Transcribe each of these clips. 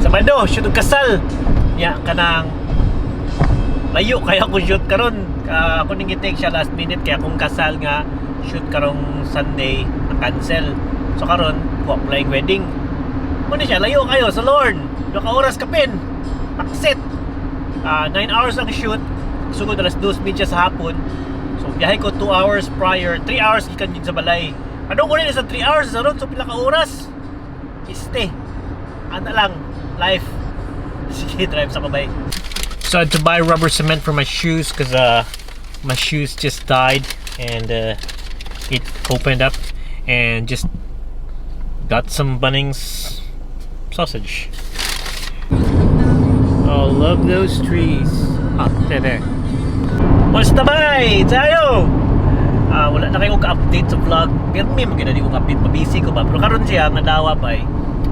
Sabado, shoot og kasal. Nya kanang layo kaya ako shoot karon. Ako ning gi-take siya last minute kaya akong kasal nga shoot karong Sunday na cancel. So karon, ko apply wedding. Muna siya layo kayo sa Lorne. Duha ka oras kapin. Taksit. 9 hours ang shoot. Sugod alas 2:30 sa hapon. So biyahe ko 2 hours prior, 3 hours gikan yun sa balay. Ano ko rin sa 3 hours sa ron, so pila ka oras? Este. Ana lang, life. Sige, drive sa kabay. So I had to buy rubber cement for my shoes because my shoes just died and it opened up, and just got some Bunnings sausage. Oh, love those trees. Ah, there, there. Musta bay? Tayo! Ah, wala na kayo ka-update sa vlog. Pero may mga di ko ka-update. Mabisi ko ba? Pero karon siya, nga dawa bay.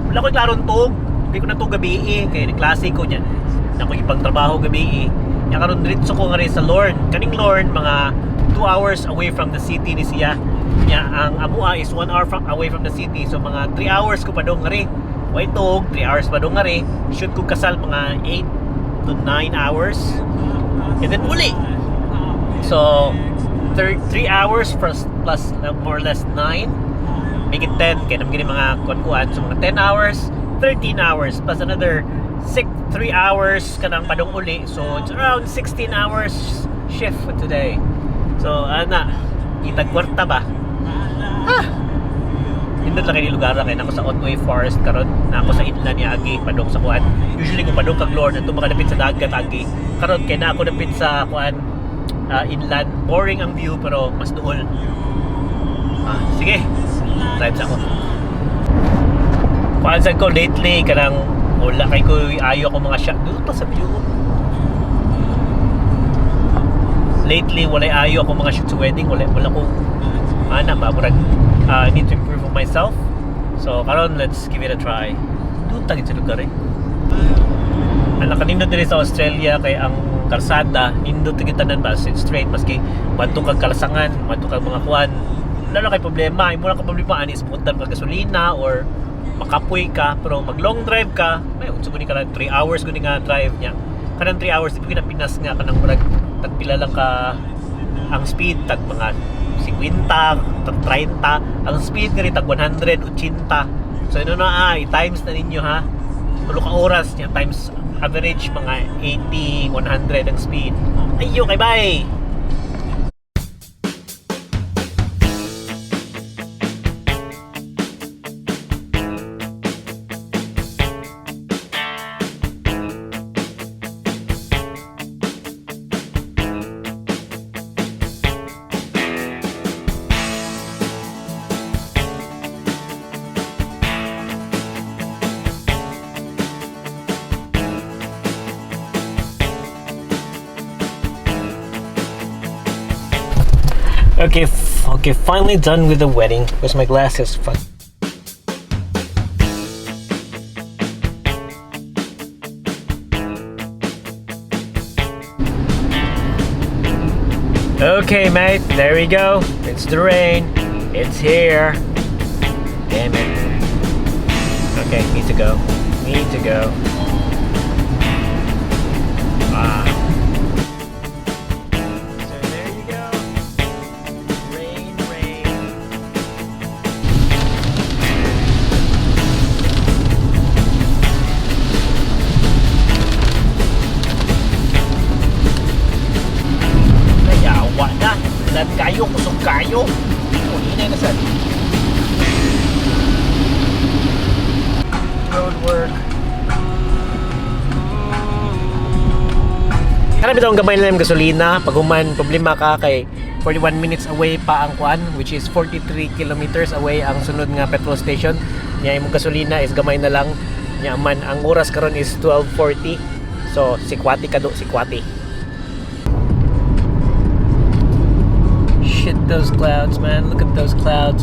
Wala ko klarong tuog. Hindi ko na to gabi eh. Kaya klase ko niyan. Na ko ipang trabaho gabi eh. Nya karon diretso ko nga rin sa Lorne. Kaning Lorne, mga 2 hours away from the city ni siya. Nya ang amua is 1 hour away from the city. So mga 3 hours ko pa dong nga rin. Way tuog, 3 hours pa dong nga rin. Shoot ko kasal mga 8 to 9 hours. And then uli. So 3 hours plus more or less 9, make it 10 kaya naman gini mga kuan-kuan, so mga 10 hours, 13 hours plus another 6 3 hours kanang padong uli, so it's around 16 hours shift for today. So ana itag kwarta ba, ah nindot lang kay lugar kay nako sa Otway Forest karon, na ako sa inland ni agi padong sa kuan. Usually kung padong kag Lorne adto makadapit sa dagat agi. Karon kay na ako dapit sa kuan, inland. Boring ang view pero mas duol. Ah, sige, drive sa ako. Kuan sad ko lately, kanang wala kay ko ayo ako mga shot doon pa sa view. Lately walay ayo ako mga shoot sa wedding, wala ko ana ba, murag I need to improve on myself. So karon let's give it a try. Doon tagit sa lugar eh. Ang nakanindot diri sa Australia kay ang karsada nindot gyud tanan ba, straight, maski madto kag kalasangan, madto kag mga kuan, wala na kay problema. Imo lang ka problema ani isputan kag gasolina or makapoy ka. Pero mag long drive ka, may unsa guni ka lang 3 hours guni nga drive niya. Kanang 3 hours di pa Pinas nga kanang murag tagpila lang ka ang speed, tag mga 50, tag 30 ang speed gani, tag 100, 80. So ano na, i-times na ninyo ha, tulo ka oras niya times average mga 80, 100 ang speed. Ayo kay bye. Okay, okay, finally done with the wedding. Where's my glasses? Fuck. Okay, mate, there we go. It's the rain. It's here. Damn it. Okay, need to go. Need to go. Ah. So there you go. Rain, rain. Nayawa na. Ulan kayo, kusog kayo. Uli na sad. Road work. Kana bitaw ang gamay lang yung gasolina. Pag human problema ka kay 41 minutes away pa ang kuan, which is 43 kilometers away ang sunod nga petrol station. Nya imong gasolina is gamay na lang. Nya man ang oras karon is 12:40. So sikwati ka do, sikwati. Shit, those clouds, man. Look at those clouds.